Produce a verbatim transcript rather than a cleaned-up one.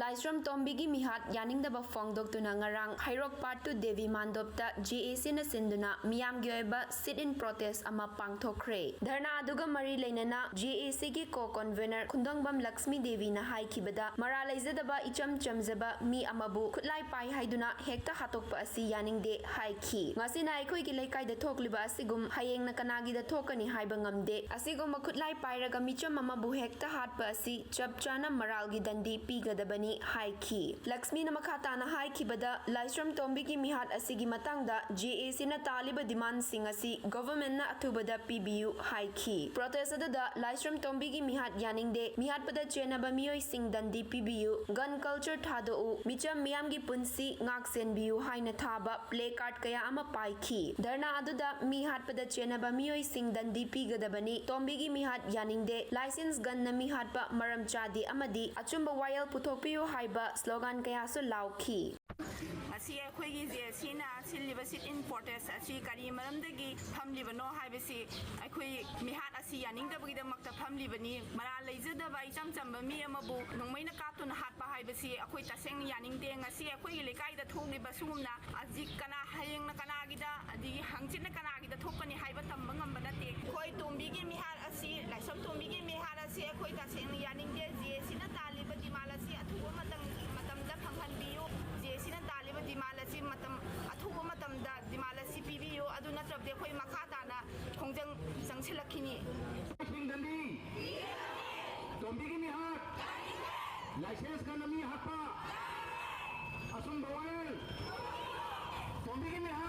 ꯂꯥꯏꯁ꯭ꯔꯝ ꯇꯣꯝꯕꯤꯒꯤ ꯃꯤꯍꯥꯠ ꯌꯥꯅꯤꯡꯗꯕ ꯐꯣꯡꯗꯣꯛꯇꯨꯅ ꯉꯔꯥꯡ ꯍꯩꯔꯣꯛ ꯄꯥꯠ ꯇꯨ ꯗꯦꯕꯤ ꯃꯥꯟꯗꯣꯞꯇ ꯖꯦ ꯑꯦ ꯁꯤꯅ ꯁꯤꯟꯗꯨꯅ ꯃꯤꯌꯥꯝꯒꯤ ꯑꯣꯏꯕ sit in protest ꯑꯃ ꯄꯥꯡꯊꯣꯛꯈ꯭ꯔꯦ꯫ ꯙꯔꯅꯥ ꯑꯗꯨꯒ ꯃꯔꯤ ꯂꯩꯅꯅ ꯖꯦ ꯑꯦ ꯁꯤꯒꯤ co convenor ꯈꯨꯟꯗꯣꯡꯕꯝ ꯂꯛꯁꯃꯤ ꯗꯦꯕꯤꯅ ꯍꯥꯏꯈꯤꯕꯗ, ꯃꯔꯥꯜ ꯂꯩꯖꯗꯕ ꯏꯆꯝ ꯆꯝꯖꯕ ꯃꯤ ꯑꯃꯕꯨ ꯈꯨꯠꯂꯥꯏ ꯄꯥꯏ ꯍꯥꯏꯗꯨꯅ ꯍꯦꯛꯇ ꯍꯥꯠꯇꯣꯛꯄ ꯑꯁꯤ ꯌꯥꯅꯤꯡꯗꯦ ꯍꯥꯏꯈꯤ꯫ ꯉꯁꯤꯅ ꯑꯩꯈꯣꯏꯒꯤ ꯂꯩꯀꯥꯏꯗ ꯊꯣꯛꯂꯤꯕ ꯑꯁꯤꯒꯨꯝ ꯍꯌꯦꯡꯅ ꯀꯅꯥꯒꯤꯗ ꯊꯣꯛꯀꯅꯤ ꯍꯥꯏꯕ ꯉꯝꯗꯦ꯫ ꯑꯁꯤꯒꯨꯝꯕ ꯈꯨꯠꯂꯥꯏ ꯄꯥꯏꯔꯒ ꯃꯤꯆꯝ ꯑꯃꯕꯨ ꯍꯦꯛꯇ ꯍꯥꯠꯄ ꯑꯁꯤ ꯆꯞ ꯆꯥꯅ ꯃꯔꯥꯜꯒꯤ ꯗꯟꯗꯤ ꯄꯤꯒꯗꯕꯅꯤ ꯍꯥꯏꯈꯤ꯫ ꯂꯛꯁꯃꯤꯅ ꯃꯈꯥ ꯇꯥꯅ ꯍꯥꯏꯈꯤꯕꯗ, ꯂꯥꯏꯁ꯭ꯔꯝ ꯇꯣꯝꯕꯤꯒꯤ ꯃꯤꯍꯥꯠ ꯑꯁꯤꯒꯤ ꯃꯇꯥꯡꯗ ꯖꯦ ꯑꯦ ꯁꯤꯅ ꯇꯥꯜꯂꯤꯕ demandꯁꯤꯡ ꯑꯁꯤ governmentꯅ ꯑꯊꯨꯕꯗ ꯄꯤꯕꯤꯌꯨ ꯍꯥꯏꯈꯤ꯫ Protest ꯑꯗꯨꯗ ꯂꯥꯏꯁ꯭ꯔꯝ ꯇꯣꯝꯕꯤꯒꯤ ꯃꯤꯍꯥꯠ ꯌꯥꯅꯤꯡꯗꯦ, ꯃꯤꯍꯥꯠꯄꯗ ꯆꯦꯟꯅꯕ ꯃꯤꯑꯣꯏꯁꯤꯡ ꯗꯟꯗꯤ ꯄꯤꯕꯤꯌꯨ, gun culture ꯊꯥꯗꯣꯛꯎ, ꯃꯤꯆꯝ ꯃꯤꯌꯥꯝꯒꯤ ꯄꯨꯟꯁꯤ ꯉꯥꯛ ꯁꯦꯟꯕꯤꯌꯨ ꯍꯥꯏꯅ ꯊꯥꯕ placard ꯀꯌꯥ ꯑꯃ ꯄꯥꯏꯈꯤ꯫ ꯙꯔꯅꯥ ꯑꯗꯨꯗ ꯃꯤ ꯍꯥꯠꯄꯗ ꯆꯦꯟꯅꯕ ꯃꯤꯑꯣꯏꯁꯤꯡ ꯗꯟꯗꯤ ꯄꯤꯒꯗꯕꯅꯤ, ꯇꯣꯝꯕꯤꯒꯤ ꯃꯤꯍꯥꯠ ꯌꯥꯅꯤꯡꯗꯦ, license gunꯅ ꯃꯤ ꯍꯥꯠꯄ ꯃꯔꯝ ꯆꯥꯗꯦ ꯑꯃꯗꯤ ꯑꯆꯨꯝꯕ ꯋꯥꯌꯦꯜ ꯄꯨꯊꯣꯛꯄꯤꯌꯨ ꯍꯥꯏꯕ slogan ꯀꯌꯥꯁꯨ ꯂꯥꯎꯈꯤ꯫ ꯉꯁꯤ ꯑꯩꯈꯣꯏꯒꯤ ꯖꯦ ꯑꯦ ꯁꯤꯅ ꯁꯤꯜꯂꯤꯕ sit in protest ꯑꯁꯤ ꯀꯔꯤ ꯃꯔꯝꯗꯒꯤ ꯐꯝꯂꯤꯕꯅꯣ ꯍꯥꯏꯕꯁꯤ, ꯑꯩꯈꯣꯏ ꯃꯤꯍꯥꯠ ꯑꯁꯤ ꯌꯥꯅꯤꯡꯗꯕꯒꯤꯗꯃꯛꯇ ꯐꯝꯂꯤꯕꯅꯤ꯫ ꯃꯔꯥꯜ ꯂꯩꯖꯗꯕ ꯏꯆꯝ ꯆꯝꯕ ꯃꯤ ꯑꯃꯕꯨ ꯅꯣꯡꯃꯩꯅ ꯀꯥꯞꯇꯨꯅ ꯍꯥꯠꯄ ꯍꯥꯏꯕꯁꯤ ꯑꯩꯈꯣꯏ ꯇꯁꯦꯡꯅ ꯌꯥꯅꯤꯡꯗꯦ꯫ ꯉꯁꯤ ꯑꯩꯈꯣꯏꯒꯤ ꯂꯩꯀꯥꯏꯗ ꯊꯣꯛꯂꯤꯕ ꯁꯤꯒꯨꯝꯅ ꯍꯧꯖꯤꯛ ꯀꯅꯥ, ꯍꯌꯦꯡꯅ ꯀꯅꯥꯒꯤꯗ, ꯑꯗꯒꯤ ꯍꯪꯆꯤꯠꯅ ꯀꯅꯥꯒꯤꯗ ꯊꯣꯛꯀꯅꯤ ꯍꯥꯏꯕ ꯇꯝꯕ ꯉꯝꯕ ꯅꯠꯇꯦ꯫ ꯑꯩꯈꯣꯏ ꯇꯣꯝꯕꯤꯒꯤ ꯃꯤꯍꯥꯠ ꯑꯁꯤ, ꯂꯥꯏꯁ꯭ꯔꯝ ꯇꯣꯝꯕꯤꯒꯤ ꯃꯤꯍꯥꯠ ꯑꯁꯤ ꯑꯩꯈꯣꯏ ꯇꯁꯦꯡꯅ ꯌꯥꯅꯤꯡꯗꯦ꯫ ꯖꯦ ꯑꯦ ꯁꯤꯅ ꯇꯥꯜꯂꯤꯕ demand ꯑꯁꯤ ꯑꯊꯨꯕ ꯃꯇꯝ, ꯃꯇꯝꯗ ꯐꯪꯍꯟꯕꯤꯌꯨ꯫ ꯖꯦ ꯑꯦ ꯁꯤꯅ ꯇꯥꯜꯂꯤꯕ demand ꯑꯁꯤ ꯃꯇꯝ, ꯑꯊꯨꯕ ꯃꯇꯝꯗ demand ꯑꯁꯤ ꯄꯤꯕꯤꯌꯨ꯫ ꯑꯗꯨ ꯅꯠꯇ꯭ꯔꯕꯗꯤ ꯑꯩꯈꯣꯏ ꯃꯈꯥ ꯇꯥꯅ ꯈꯣꯡꯖꯪ ꯆꯪꯁꯤꯜꯂꯛꯈꯤꯅꯤ꯫ ꯁꯤꯡꯗꯅꯤ꯫ ꯇꯣꯝꯕꯤꯒꯤ ꯃꯤꯍꯥꯠ꯫ License gunꯅ ꯃꯤ ꯍꯥꯠꯄ꯫ ꯑꯆꯨꯝꯕ ꯋꯥꯌꯦꯜ꯫ ꯇꯣꯝꯕꯤꯒꯤ ꯃꯤꯍꯥꯠ꯫